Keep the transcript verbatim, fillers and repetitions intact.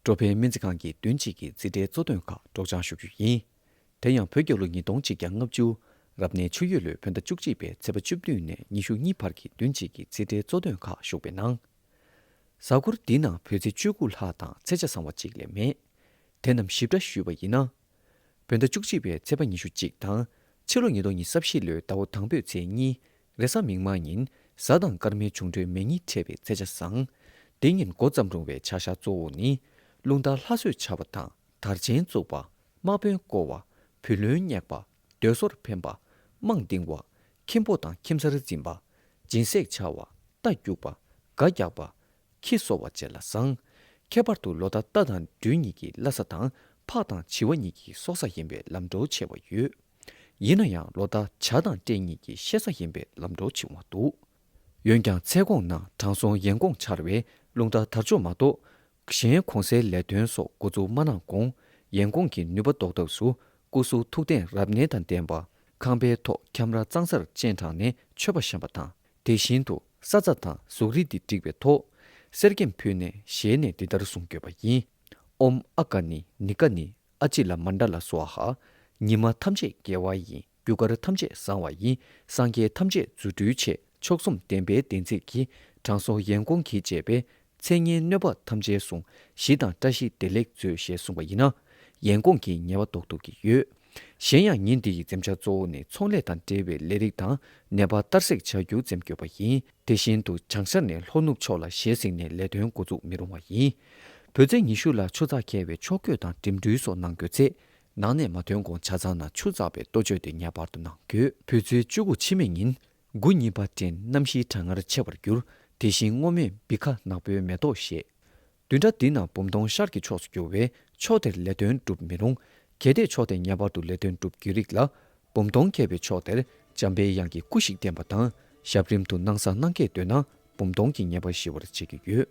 འགྲོ་ཕན་སྨན་རྩིས་ཁང་གི་བདུན་གཅིག་གི་རྩིས་ཁྲའི་གཙོ་དོན་ཁག་སྒྲོག་སྦྱང་ཞུ་རྒྱུ་ཡིན། དེ་ཡང་བོད་རྒྱལ་ལོ་ཉིས་སྟོང་གཅིག་བརྒྱ་ལྔ་བཅུ། རབ་གནས་ཆུ་ཡོས་ལོའི་བོད་ཟླ་བཅུ་གཅིག་པའི་ཚེས་པ་བཅུ་བདུན་ནས་ཉི་ཤུ་གཉིས་བར་གྱི་བདུན་གཅིག་གི་རྩིས་ཁྲའི་གཙོ་དོན་ཁག་ཞུགས་པའི་ནང་། གཟའ་འཁོར་འདིའི་ནང་བོད་ཚེས་བཅུ་དགུ་ལྷག་དང་ཚེས་ཆ་བཟང་བ་གཅིག་ལས་མེད། དེ་རྣམས་ཞིབ་ཕྲ་ཞུས་པ་ཡིན་ན། བོད་ཟླ་བཅུ་གཅིག་པའི་ཚེས་པ་ཉི་ཤུ་གཅིག་དང་། ཕྱི་ལོ་ཉིས་སྟོང་ཉི་ཤུ་རྩ་བཞི་ལོའི་ཟླ་བ་དང་པོའི་ཚེས་གཉིས། རེས་གཟའ་མིག་དམར་ཉིན། གཟའ་དང་སྐར་མའི་འབྱུང་འཕྲོད་མེ་གཉིས་འཕྲད་པའི་ཚེས་ཆ་བཟང་། འདི་ཉིན་འགོ་བརྩམས་རུང་བའི་བྱ་གཞག་གཙོ་བོ་ནི། རླུང་རྟ་ལྷ་གསོལ་བྱ་བ་དང་། དར་ཆེན་བཙུགས་པ། དམག་དཔོན་བསྐོ་བ། བུ་ལོན་བསྙེགས་པ། སྡོད་སོར་འཕེན་པ། དམངས་འདིང་བ། ཁྱིམ་ཕོ་དང་ཁྱིམ་གསར་འཛིན་པ། སྦྱིན་སྲེག་བྱ་བ། རྟ་རྒྱུག་པ། སྒ་རྒྱག་པ། ཁྱི་གསོ་བ་བཅས་ལ་བཟང་། ཁྱད་པར་དུ་ལོ་ཟླ་རྟ་དང་སྦྲུལ་གཉིས་ཀྱི་བླ་གཟའ་དང་ཕག་དང་བྱི་བ་གཉིས་ཀྱི་སྲོག་གཟའ་ཡིན་པས་ལམ་འགྲོ་ཆེ་བ་ཡོད། ཡིན་ན་ཡང་ལོ་ཟླ་བྱ་དང་སྤྲེལ་གཉིས་ཀྱི་ཤེས་གཟའ་ཡིན་པས་ལམ་འགྲོ་ཆུང་བ་འདུག། འོན་ཀྱང་ཚེས་གོང་ན་དྲང་སྲོང་ཡན་གོང་འཆར་བས་རླུང་རྟ་དར་ལྕོག་མ་གཏོགས། གཞན་གོང་གསལ་ལས་དོན་སོགས་འགོ་འཛུགས་མ་གནང་གོང་། ཡན་གོང་གི་ནུས་པ་ཟློག་ཐབས་སུ། སྐུ་གཟུགས་ཐུགས་ལྡན་རབ་གནས་དང་ལྡན་པ། ཁང་པའི་ཐོག་ཁྱམས་ར་གཙང་སར་སྤྱན་དྲངས་ནས་མཆོད་པ་བཤམས་པ་དང་། དེ་བཞིན་དུ་ས་རྩ་དང་གཟུགས་རིས་འདི་བསྒྲིགས་པའི་ཐོག། གསེར་སྐྱེམས་ཕུལ་ནས་ཞལ་ནས་འདི་ལྟར་གསུང་དགོས་པ་ཡིན། ཨོཾ་ཨ་ཀ་ནི་ནི་ཀ་ནི་ཨ་ཅི་ལ་མན་ཌ་ལ་སྭཱ་ཧཱ། ཉི་མ་ཐམས་ཅད་དགེ་བ་ཡིན། རྒྱུ་སྐར་ཐམས་ཅད་བཟང་བ་ཡིན། སངས་རྒྱས་ཐམས་ཅད་རྫུ་འཕྲུལ་ཆེ། མཆོག་གསུམ་བདེན་པའི་བདེན་ཚིག་གིས། དྲང་སྲོང་ཡན་གོང་གིས་བཅས་པའི། མཚན་སྙན་གནོད་པ་ཐམས་ཅད་བསྲུང་། ཞི་དང་བཀྲ་ཤིས་བདེ་ལེགས་མཛོད་ཞེས་གསུངས་པ་ཡིན་ན། ཡན་གོང་གི་ཉེས་པ་ཟློག་ཐུབ་ཀྱི་ཡོད། གཞན་ཡང་ཉིན་འདི་ཡི་འཛེམ་བྱ་གཙོ་བོ་ནི་ཚོང་ལས་དང་འབྲེལ་བའི་ལས་རིགས་དང་ནད་པ་བསྟར་སྲེག་བྱ་རྒྱུ་འཛེམ་དགོས་པ་ཡིན། དེ་བཞིན་དུ་བྱང་ཤར་ནས་ལྷོ་ནུབ་ཕྱོགས་ལ་ཞལ་གཟིགས་ནས་ལས་དོན་འགོ་འཛུགས་མི་རུང་བ་ཡིན། བོད་ཚེས་ཉི་ཤུ་ལ་ཆུ་ཚགས་འཁེལ་བའི་ཕྱོགས་བསྐོས་དང་འགྲིམ་འགྲུལ་སོགས་གནང་དགོས་ཚེ། ནང་ནས་མ་ཐོན་གོང་ཇ་ཚང་ན་ཆུ་འཛག་པའི་ལྟོ་བཅོས་དེ་ངེས་པར་དུ་གནང་དགོས། བོད་ཚེས་བཅུ་དགུ་ཕྱི་མའི་ཉིན། དགུ་གཉིས་པ་དྲན་གནམ་གཤིས་གྲང་ངར་ཆེ་བར་གྱུར། དེ་བཞིན་སྔོ་སྨོན་བི་ཁ་ནག་པོའི་མེ་ཏོག་བཞད། བདུན་ཕྲག་འདི་ནང་འབུམ་སྟོང་ཤར་གྱི་ཕྱོགས་སུ་རྒྱུ་བས་ཕྱོགས་དེར་ལས་དོན་སྒྲུབ་མི་རུང་། གལ་ཏེ་ཕྱོགས་དེ་ངེས་པར་དུ་ལས་དོན་སྒྲུབ་རྒྱུའི་རིགས་ལ། འབུམ་སྟོང་འཁེལ་བའི་ཕྱོགས་དེར་འཇམ་པའི་དབྱངས་ཀྱི་སྐུ་ཞིག་བསྟན་པ་དང་། ཞབས་རིམ་དུ་སྣང་གསང་གནང་གལ་འདོད་ན། འབུམ་སྟོང་གི་ཉེས་པ་ཞི་བར་བྱེད་ཀྱི་ཡོད།